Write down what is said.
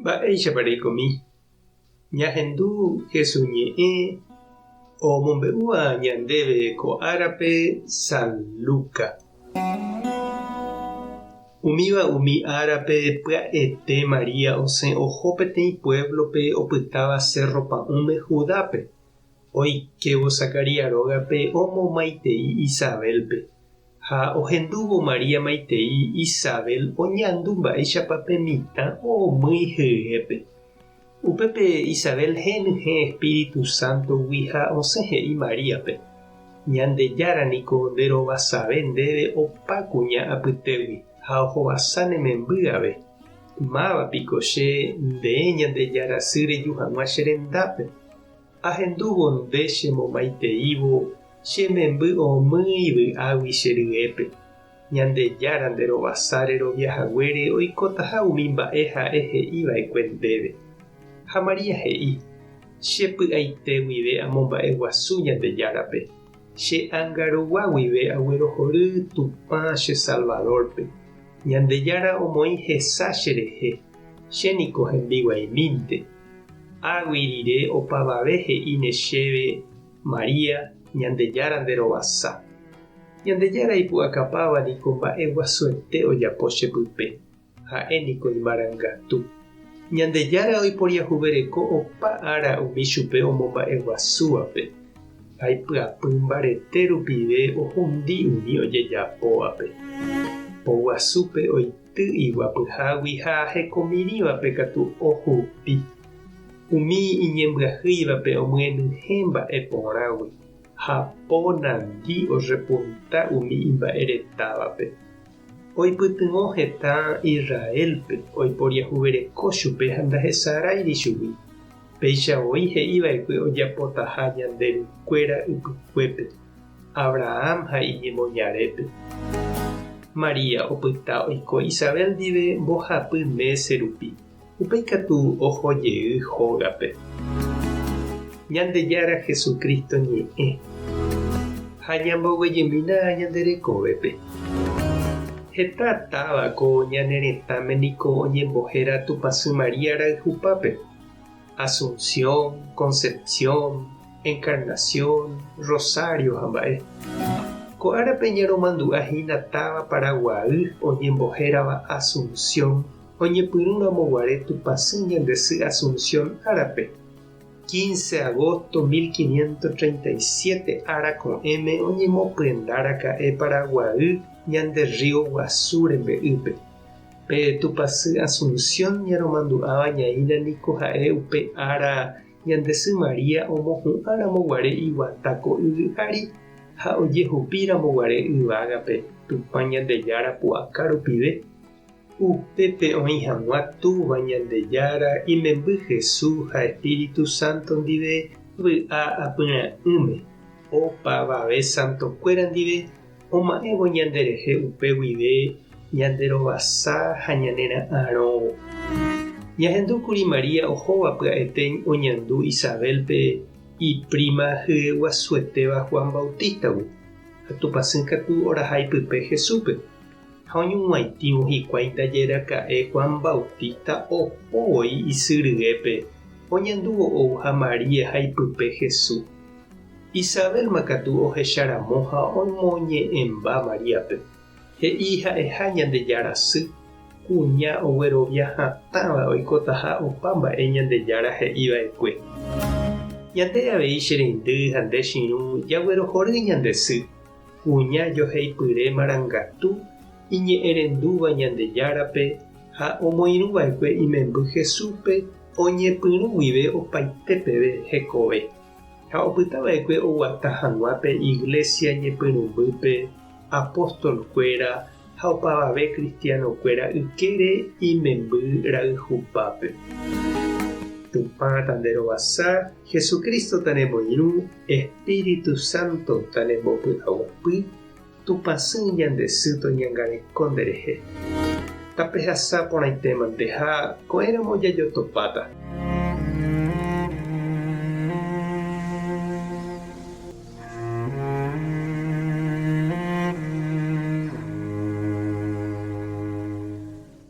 Mba'éichapa reikomi? Ñahendu Jesús ñe'ẽ omombe'úva ñandéve ko árape San Luca. Umíva umi árape pya'ete María osẽ oho peteĩ puévlope opytáva sérro pa'ũme Judápe. Oikévo Zacarías rógape omomaitei Isabélpe. Ha ohendúvo María maitei Isabel oñandu mba'éichapa pe mitã omýi hyépe. Upépe Isabel henyhẽ Espíritu Sántogui ha osẽ he'i Maríape, Ñandejára niko nde rovasave ndéve opa kuña apytégui ha ohovasa ne memby ave. Máva piko che nde Ñandejára sy reju hag̃ua che rendápe? Ahendúvo nde chemomaiteívo che memby omýi vy'águi che ryépe. Ñandejára nde rovasa rerovia haguére oikotaha umi mba'e ha'e he'i va'ekue ndéve. Ha María he'i, Che py'aite guive amomba'e guasu Ñandejárape, che ánga rugua guive aguerohory Tupã che Salvadórpe. Ñandejára omoĩ hesa cherehe, che niko hembiguaimínte. Águi rire opavave he'íne chéve, María, Ñandejára nde rovasa. Ñandejára ipu'akapáva niko mba'e guasuete ojapo che pype, ha'e niko imarangatu. Ñandejára oiporiahuvereko opa ára umi chupe omomba'eguasúvape, ha ipyapy mbarete rupive ohundi umi ojejapóvape. Poguasúpe oity iguapyhágui ha hekomirĩvape katu ohupi. Umi iñembyahýivape omyenyhẽ mba'e porãgui. Ha po nandi orrepunta umi imba'e retávape. Oipytyvõ hetã Israélpe, oiporiahuvereko chupe ha ndahesaráiri chugui. Péicha voi he'i va'ekue ojapotaha ñande rukuéra ypykuépe, Abraham ha iñemoñarépe. María opyta oiko Isabel ndive mbohapy mése rupi. Upéi katu oho jey hógape. Ñandejára Jesucristo ñe'ẽ. Ha ñamboguejymína ñande rekovépe. Heta táva ko ñane retãme niko oñembohéra Tupãsy María rayhupápe, Asunción, Concepción, Encarnación, Rosario ha mba'e. Ko árape ñaromandu'a hína táva Paraguaý oñembohérava Asunción Oñepyrũ ramo guare Tupãsy ñande sy Asunción árape, quince agosto 1537 ára ko'ẽme oñemopyenda raka'e Paraguay ñande río guasu rembe'ýpe. Pe Tupãsy Asunción ñaromandu'áva ñaína niko ha'e upe ára ñande sy María omohu'ã ramo guare iguata ko yvy ári ha ojehupi ramo guare yvágape Tupã Ñandejára pu'aka rupive. Upépe oĩ hag̃ua Túva Ñandejára, imemby Jesús ha Espíritu Santo ndive vy'a apyra'ỹme, opavave santokuéra ndive oma'ẽvo ñanderehe upe guive ñanderovasa ha ñanera'arõvo. Ñahendúkuri María ohóva pya'ete oñandu Isabel-pe ipríma hyeguasuetéva Juan Bautista-gui, ha Tupãsy katu oraha ipype Jesús-pe. Ha oñug̃uaitĩvo hikuái ndaje raka'e Juan Bautista opo voi isy ryépe, oñandúvo ouha María ha ipype Jesús. Isabelma katu ohecha ramo ha omoñe'ẽmba Maríape. He'i ha'eha Ñandejára sy, kuña oguerovia hatãva oikotaha opa mba'e Ñandejára he'i va'ekue. Ñande avei che reindy ha nde che irũ jaguerohory ñande sy. Kuña joheipyre marangatu iñe'ẽrendúva Ñandejárape ha omoirũva'ekue imemby Jesúspe oñepyrũ guive opaite peve hekove, ha opytava'ekue oguata hag̃ua pe Iglesia ñepyrũmbýpe apóstol-kuéra ha opavave cristiano-kuéra ykére imemby rayhupápe. Tupã tanderovasa, Jesucristo tanemoirũ, Espíritu Santo tanembopy'aguapy, Tupãsy ñande sy toñangareko nderehe. Tapehasa porãitémante ha ko'ẽramo jajotopáta.